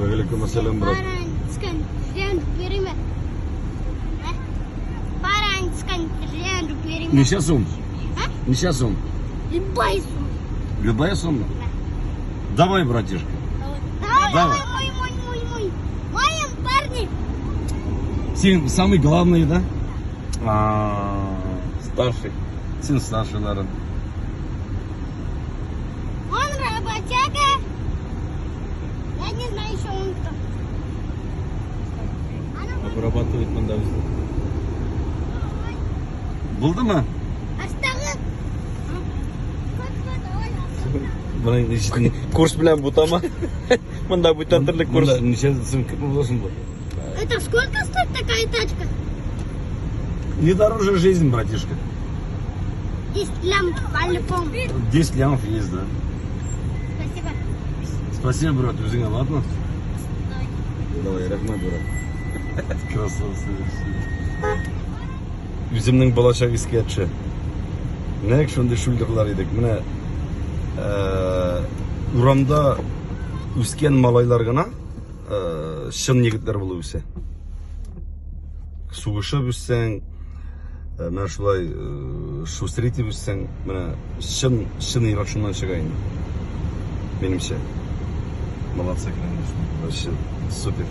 Вәгаләйкүм әссәлам, брат. Ничә сум? Ничә сум? Любая сумма. Любая сумма? Давай, братишка. Давай, Давай. давай, мой, мой, мой, мой. Моим парни. Син самый главный, да? А, Старший. Син старшийларың. Он работяга. Я не знаю еще он кто. Обрабатывает монда безне. Булдымы? Астагы. Менә ничә Курс белән бутама. Монда бүтән төрле курс. Монда ничә сум күпме буласың бу? Это сколько стоит такая тачка? Не дороже жизнь, братишка. 10 лям по-любому. 10 лямов есть, да. Спасибо. Спасибо, брат, үзеңә, ладно? Давай. Давай, рәхмәт, брат. Красавцы. Үземнең балачак искә төшә. Нәкъ шундый шулдырлар идек. Менә урамда үскән малайлар гына чын егетләр булып үсә. Сугышып үссәң, менә шулай шустрить итеп үссәң, менә чын чын ир шуннан чыга инде. Минемчә. Молодцы, конечно. Вообще супер.